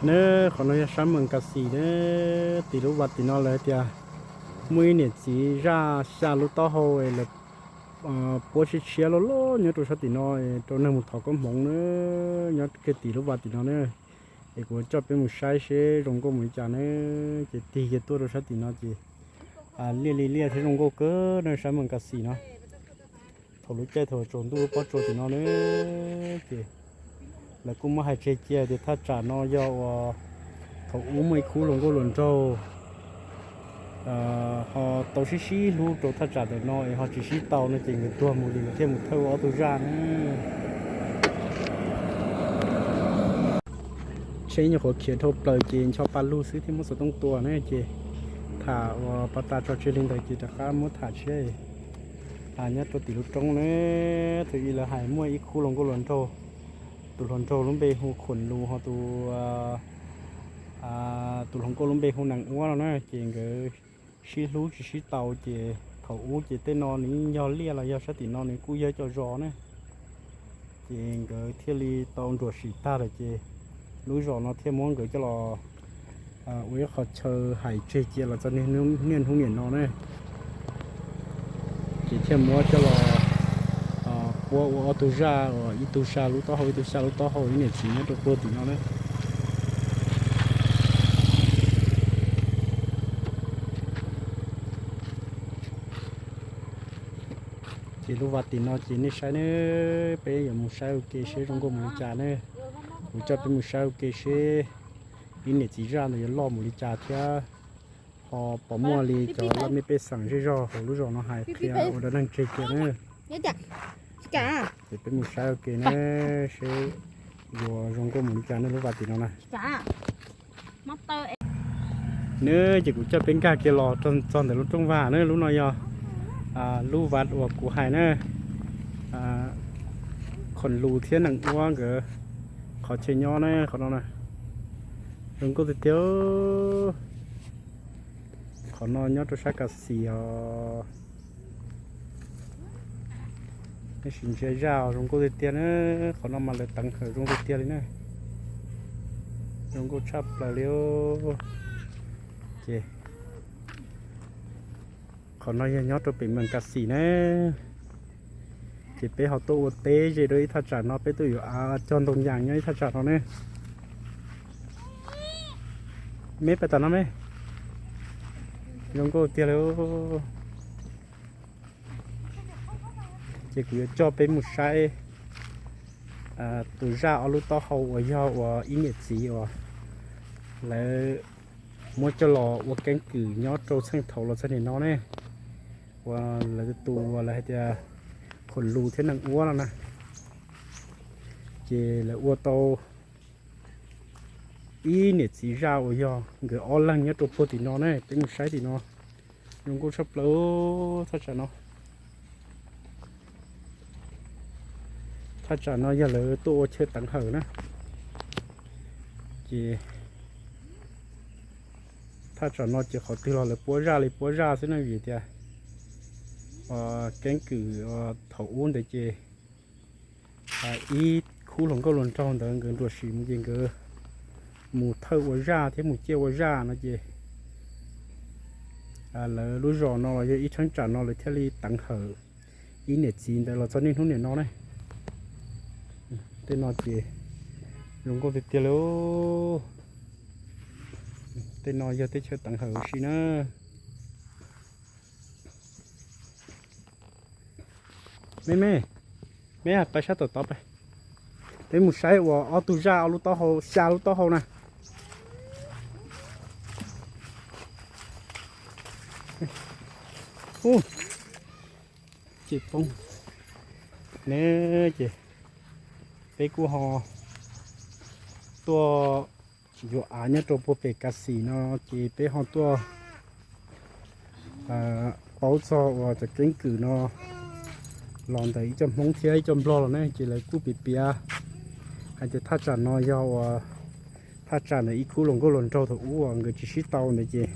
Neb, qhov no yog sab Mees Kas Xis neb, tim lub vaj tim no lawv tias muaj ib niam txiv zaj xya lub taub hau lawv puab tshiab tshiab loj loj nyob rau sab tim no, rau neeg mus thov koob hmoov na, nyob kiag tim lub vaj tim no na. Es kuv coj peb mus saib seb zoo nkauj mus li cas na. Ces tig kiag tuaj rau sab tim no ces liaj li liaj thiab zoo nkauj kawg na sab Mees Kas Xis no. Thaum lub caij thaum tsaus ntuj lub pob tsuas tim no na, ces lawv kuj muab hais tseg cia tias thaj tsam no yog uas thaum ub muaj ib khub hluas nkauj hluas nraug ho tau sib sib hlub rau thaj tsam ntawm no es ho tsis sib tau no ces nkawd tuag mus li nkawd thiaj mus thawj ua ob tug zaj na. Tsheb nyuam qhuav khiav dhau plaws ces ncho pa lug xwb thiaj muab xov tooj tua na ces tham uas pov tas tso tseg li ntawd ces rov qab muab tham tshiab. Nyob rau tim lub roob na, thaum ub lawv hais muaj ib khub hluas nkauj hluas nraug, tus hluas nraug lub npe hu Khuam Lus ho tus tus hluas nkauj lub npe hu Nees Uab no na ces nkawd sib hlub tsis sib tau ces thaum ub ces tej no nws yog liaj los yog sab tim no nws kuj yog cov zos na. Ces nkawd thiaj li tau nruam sim tag lawm ces lub zos no thiaj muab nkawd coj los ua ib qho chaw hais tseg cia los txog niaj hnub niam no na. Ces thiaj muab coj los puab ua ob tug zaj uas ib tug xya lub taub hau ib tug xya lub taub hau ib niam txiv nyob rau puag tim no na. Ces lub vaj tim no ces nej saib ne, peb yuav mus saib ua ke seb zoo nkauj mus li cas ne. Kuv coj peb mus saib ua ke seb ib niam txiv zaj ntawd yuav loj mus li cas thiab ho pom muaj li cov laj mej pej xeem zej zog hauv lub zos no hais qhia ua dab neeg tseg kiag na. Ces peb mus saib ua ke na, seb yuav zoo nkauj mus li cas ne lub vaj tim no na. Neb, ces kuv coj peb nkag kiag los txog ntawm lub rooj vag na, lub no yog lub vaj uas kuv hais na, Khoom Lus thiab Nees Uab nkawd qhov chaw nyob na, qhov no na. Zoo nkauj tiag tiag. Qhov no nyob rau sab Kas Xis os. Nej sim ntsia zaj zoo nkauj tiag tiag na, qhov no mas lawv teev hawm zoo tiag tiag li na. Zoo nkauj tshaj plaws li. Ces qhov no yog nyob rau pem Mees Kas Xis na. Ces peb ho tuaj ua teb ze rau ib thaj tsam no, peb tuaj yuav av cog ntoo yas nyob ib thaj tsam no ne. Meb pais tom no me. Zoo nkauj tiag li. Ces kuv yuav coj peb mus saib tus zaj ob lub taub hau uas yog uas ib niam txiv uas lawv muab coj los ua keeb kwm nyob rau txheej thaum los txog nim no ne. Uas lawv tus uas lawv hais tias Khoom Lus thiab Nees Uab no na. Ces lawv ua tau ib niam txiv zaj uas yog nkawd ob leeg nyob rau puag tim no ne, peb mus saib tim no. Zoo nkauj tshaj plaws thaj tsam no. Thaj tsam no yog lawv tuaj ua chaw teev hawm na. Ces thaj tsam no ces qhov twg los lawv puab zaj li puab zaj xwb na, vim tias keeb kwm thaum ub ntawd ces ib khub hluas nkauj hluas nraug ntawd nkawd nruam sim mus ces nkawd mus thawj ua zaj thiab mus ciaj ua zaj no ces lawv lub zos no los yog ib cheeb tsam no lawv thiaj li teev hawm ib niam txiv ntawd los txog niaj hnub niam no ne. Tej no ces zoo nkauj tiag tiag li. Tej no yog teb chaws teev hawm ua si na. Me me, me pais sab tom tod pais. Peb mus saib uas ob tug zaj ob lub taub hau xya lub taub hau na. Ces poob ne, ces peb kuj ho tuaj yuav av nyob rau puag pem Kas Xis no, ces peb ho tuaj paub txog uas cov keeb kwm no los ntawm ib co Hmoob thiab ib co Nplog los ne, ces lawv kuj piav piav hais tias thaj tsam no yog uas thaj tsam ntawm ib khub hluas nkauj hluas nraug thaum ub uas nkawd tsis sib tau ntawd ces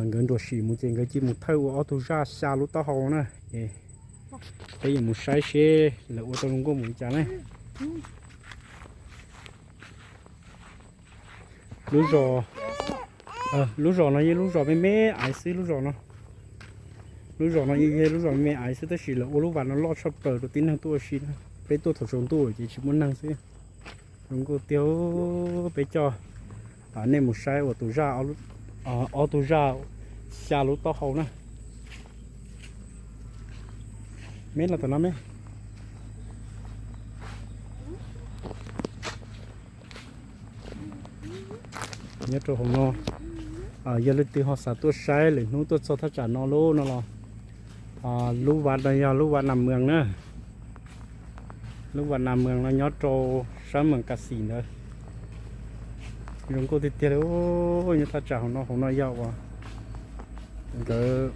nkawd nruam sim mus ces nkawd cia mus thawj ua ob tug zaj xya lub taub hau na. Peb yuav mus saib seb lawv ua tau zoo nkauj mus li cas ne. Lub zos, lub zos no yog lub zos me me aiv xwb lub zos no. Lub zos no yog lub zos me me aiv xwb tab sis lawv ua lub vas no loj tshaj plaws rau tib neeg tuaj ua si na. Peb tuaj thaum tsaus ntuj ces tsis muaj neeg xwb. Zoo nkauj tiag, peb coj nej mus saib uas tus zaj, ob tug zaj xya lub taub hau na. Me los tom no me. Nyob rau hauv no, yog leej twg ho xav tuaj saib lwm hnub tuaj txog thaj tsam no lub no los, lub vas no yog lub vas Nas Mws na. Lub vas Nas Mws no nyob rau sab Moos Kas Xim ntawd. Zoo nkauj tiag tiag li. Nyob thaj tsam hauv no, hauv no yog uas nkawd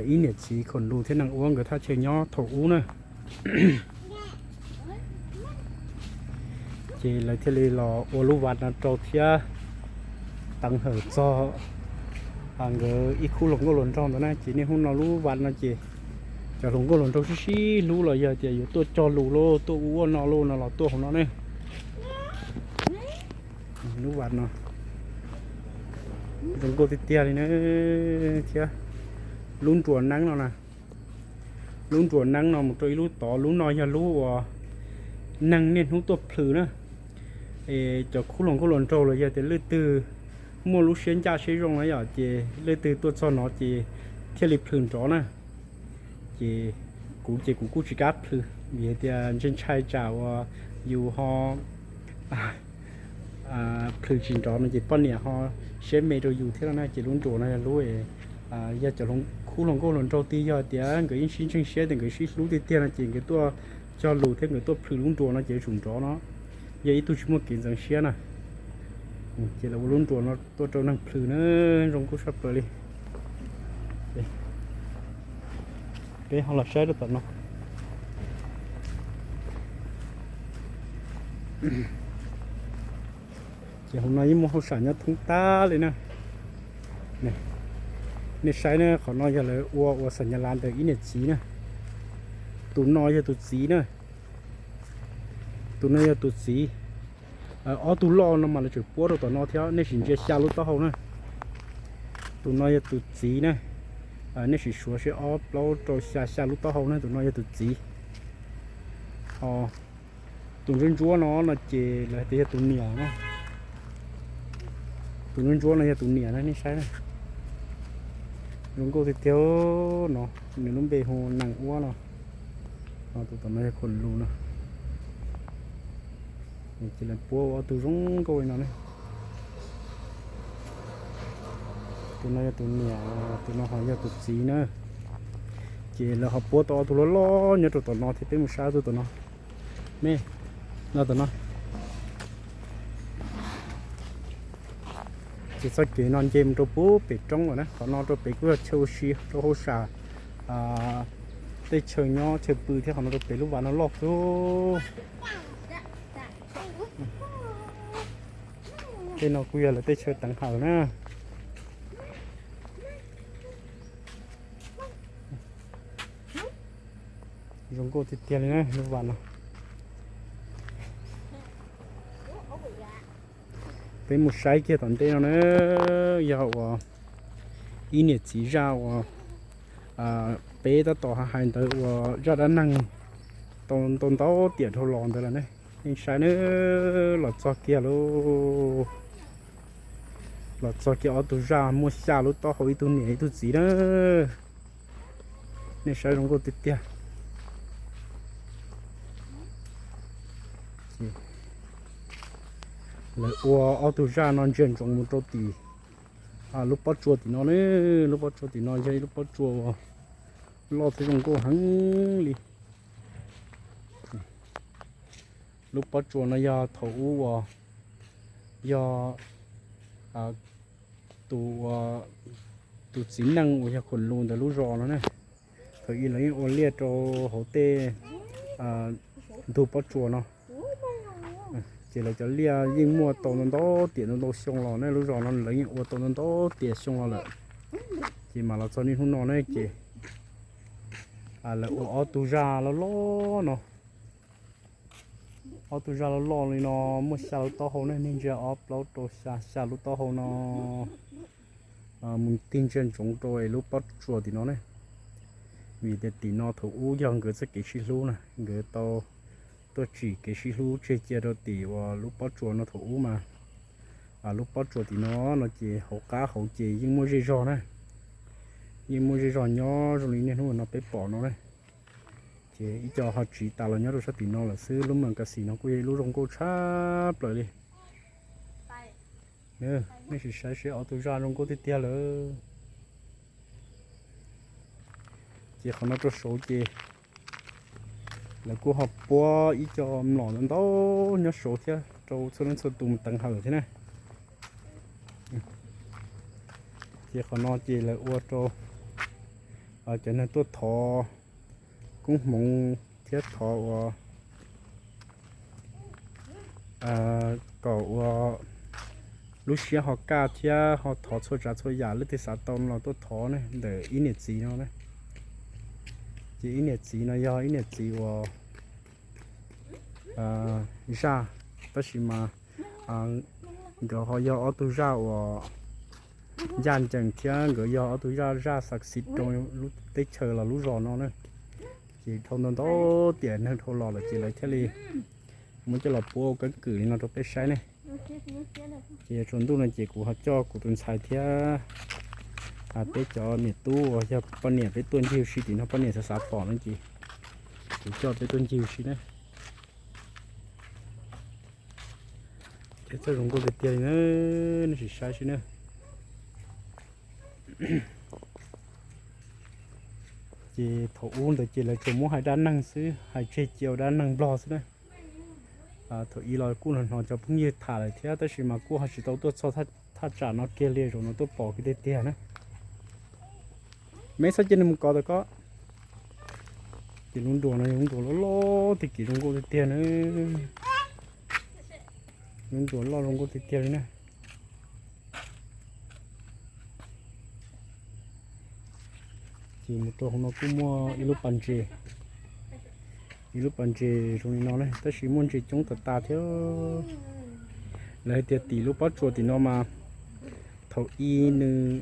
ib niam txiv Khoom Lus thiab Neeg Uab nkawd thaj chaw nyob thaum ub na. Ces lawv thiaj li los ua lub vas no rau thiab teev hawm txog nkawd ib khub hluas nkauj hluas nraug ntawd na. Ces niaj hnub no lub vas no ces cov hluas nkauj hluas nraug sib sib hlub los yog tias yuav tuaj cog lus los tuaj ua ua no los no los tuaj hauv no ne. Lub vas no zoo nkauj tiag tiag li na. Thiab lub nruas neeb no na, lub nruas neeb no mus rau ib lub tod, lub no yog lub uas neeg niaj hnub tuaj plhws na. Es cov khub hluas nkauj hluas nraug los yog tias leej twg muaj lub siab ncaj siab zoo na yom, ces leej twg tuaj txog no ces thiaj li plhws nrov na. Ces kuv ces kuv kuj tsis kam plhws vim hais tias ntshai ntshai tsam uas yus ho plhws tsis nrov no ces poj niam ho siab me rau yus thiab no na. Ces lub nruas no yog lub, yog cov khub hluas nkauj hluas nraug twg yog tias nkawd yeej sib ntseeg siab tias nkawd sib hlub tiag tiag no ces nkawd tuaj cog lus thiab nkawd tuaj plhws lub nruas no ces yuav tsum nrov no. Yog ib tug tsis muaj kev ntxeev siab na. Ces lawv ua lub nruas no tuaj rau neeg plhws na, zoo nkauj tshaj plaws li. Peb ho los saib rau tom no. Ces hauv no yeej muaj hauj sam nyob thoob tag li na. Nej saib na, qhov no yog lawv ua ua xam nyas las ntawm ib niam txiv na. Tus no yog tus txiv na. Tus no yog tus txiv. Ob tug loj no mas lawv tseem puab rau tom no thiab, nej sim ntsia xya lub taub hau na. Tus no yog tus txiv na. Nej sim suav seb ob plaub rau xya, xya lub taub hau na, tus no yog tus txiv. Tus ntsuab ntsuab no no ces lawv hais tias yog tus niam na. Tus ntsuab ntsuab no yog tus niam na, nej saib na. Zoo nkauj tiag tiag no, nws lub npe hu Nees Uab no. Tus tom no yog Khoom Lus no. Ces lawv puab ua ob tug zoo nkauj li no ne. Tus no yog tus niam, tus no ho yog tus txiv na. Ces lawv ho puab tau ob tug loj loj nyob rau tom no thiab, peb mus saib tus tom no. Me, no tom no. Ces txoj kev no nce mus rau puag pem roob lawm na, qhov no rau pem kuj yog chaw ua si rau hauj sam, tej chaw nyob chaw pw thiab, qhov no rau pem lub vas no loj kawg. Tej no kuj yog lawv tej chaw teev hawm na. Zoo nkauj tiag tiag li na lub vas no. Peb mus saib kiag tom ntej no na, yog uas ib niam txiv zaj uas peb tab tom hais ntawd uas zaj dab neeg tau ntau ntau tiam dhau los ntawd lawm ne. Nej saib na, los txog kiag lauj, los txog kiag ob tug zaj muaj xya lub taub hau, ib tug niam ib tug txiv na. Nej saib zoo nkauj tiag tiag. Lawv ua ob tug zaj no ntsia ntsoov mus rau tim lub pob tsuas tim no ne. Lub pob tsuas tim no yog ib lub pob tsuas uas loj thiab zoo nkauj heev li. Lub pob tsuas no yog thaum ub uas yog tus, tus txiv neej uas yog Khoom Lus ntawd lub zos no ne. Thaum ub lawv yeej ua liaj rau hauv tej ntug pob tsuas no. Ces lawv cov liaj yeej muaj tau ntau ntau tiam ntau ntau xyoo los ne, lub zos no lawv yeej ua tau ntau ntau tiam xyoo los lawm. Ces mas los txog niaj hnub no ne ces lawv ua ob tug zaj loj loj no. Ob tug zaj loj loj li no muaj xya lub taub hau ne, nej ntsia ob plaub rau xya, xya lub taub hau no mus tig ntsia ntsoov rau lub pob tsuas tim no ne. Vim tias tim no thaum ub yog nkawd txoj kev sib hlub na, nkawd tau tuaj tsim kev sib hlub tseg cia rau tim uas lub pob tsuas no thaum ub mas lub pob tsuas tim no no ces hauv qab hauv ces yeej muaj zej zog na, yeej muaj zej zog nyob zoo li niaj hnub no peb pom no na. Ces ib co ho tsiv tas los nyob rau sab tim no lawm xwb. Lub mas kas xim no kuj yog ib lub zoo nkauj tshaj plaws li. Nej sim saib seb ob tug zaj zoo nkauj tiag tiag lawm. Ces qhov no rau saud ces lawv kuj ho puab ib co mlom ntau ntau nyob saud thiab rau txhua leej txhua tus mus teev hawm thiab na. Ces qhov no ces lawv ua rau cov neeg tuaj thov koob hmoov thiab thov ua kom ua lub siab ho kaj thiab ho thov txhua tsav txhua yam leej twg xav tau no los tuaj thov ne ntawm ib niam txiv no na. Ces ib niam txiv no yog ib niam txiv uas zaj, tab sis mas nkawd ho yog ob tug zaj uas ncaj ncees thiab nkawd yog ob tug zaj, zaj xav xiv rau lub teb chaws los lub zos no na. Ces dhau ntau ntau tiam neeg dhau los lawm ces lawv thiaj li muab coj los puab ua keeb kwm li no rau peb saib ne. Ces yuav tsaus ntuj no ces kuv ho coj kuv tus ntxhais thiab peb cov niam tub uas yog poj niam peb tuaj ncig ua si tim no, poj niam xav xav pom no ces kuv coj peb tuaj ncig ua si na. Ces txoj zoo nkauj tiag tiag li na, nej sim saib seb na. Ces thaum ub ntawd ces lawv tsuas muab hais dab neeg xwb, hais tseg cia ua dab neeg nplog xwb na. Thaum ub los kuj hnov cov phooj ywg tham lawm thiab tab sis mas kuj ho tsis tau tuaj txog thaj tsam no kiag li, zaum no tuaj pom kiag tiag tiag na. Me txhob cia nws mus kov tau koj. Ces lub nruas no yog lub nruas loj loj tiag, kev zoo nkauj tiag tiag na. Lub nruas loj zoo nkauj tiag tiag li na. Ces mus rau hauv no kuj muaj ib lub pas ntses, ib lub pas ntses zoo li no na, tab sis muaj ntses coob tas tas thiab. Lawv hais tias tim lub pob tsuas tim no mas thaum ub nws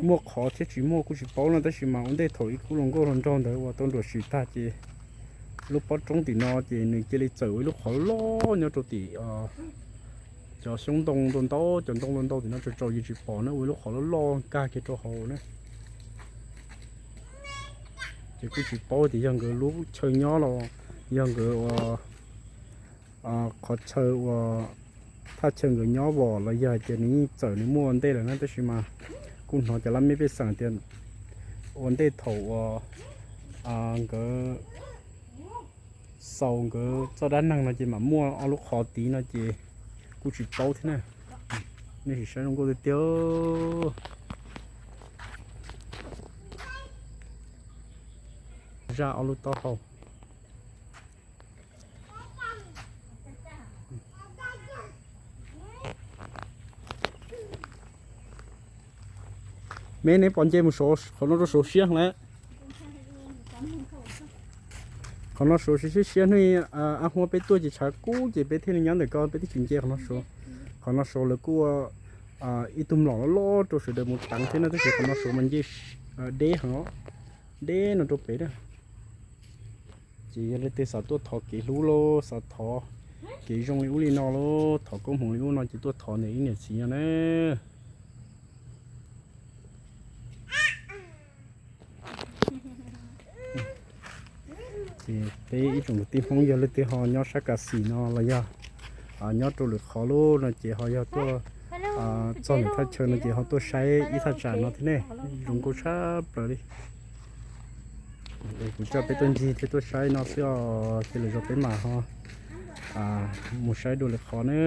muaj qhov thiab tsis muaj kuj tsis paub no, tab sis mas ua ntej thaum ub kuj hluas nkauj hluas nraug ntawd uas tau nruam sim tag ces lub pob roob tim no ces nws cia li txawm ua ib lub qhov loj nyob rau tim cov xyoob ntoo ntau ntau, cov ntoo ntau ntau tim no tsaus tsaus yus tsis pom na, ua ib lub qhov loj loj nkag kiag rau hauv na. Ces kuj tsis paub tias yog nkawd lub chaw nyob los yog nkawd ua qhov chaw ua thaj chaw nkawd nyob vom los yog hais tias nws yeej txawm nws muaj ua ntej lawm na, tab sis mas kuj hnov cov laj mej pej xeem tias ua ntej thaum uas nkawd xaus nkawd txoj dab neeg no ces mam muaj ob lub qhov tid no ces kuj tsis paub thiab na. Nej sim saib zoo nkauj tiag tiag. Zaj ob lub taub hau. Me, neb pom nce mus saud, qhov no rau saud siab lawm. Qhov no saud siab siab, hnub ab huab peb tuaj ces tshav kub ces peb thiaj li nyob ntawm ko, peb twb tsis nce qhov no saud. Qhov no saud lawv kuj ua ib tug mlom loj loj rau sawv daws mus teev thiab no, tab sis qhov no saud mas nce deb heev, deb no rau pem na. Ces yog leej twg xav tuaj thov kev hlub los xav thov kev zoo li ub li no los thov koob hmoov li ub no ces tuaj thov ntawm ib niam txiv no na. Ces peb ib tsoom kwv tij Hmoob yog leej twg ho nyob sab Kas Xim no los yog nyob rau lwm qhov lub no ces ho yog tuaj txog ntawm thaj chaw no ces ho tuaj saib ib thaj tsam no thiab ne, zoo nkauj tshaj plaws li. Kuv coj peb tuaj ncig thiab tuaj saib no xwb os, ces lwm zaus peb mam ho mus saib dua lwm qhov na.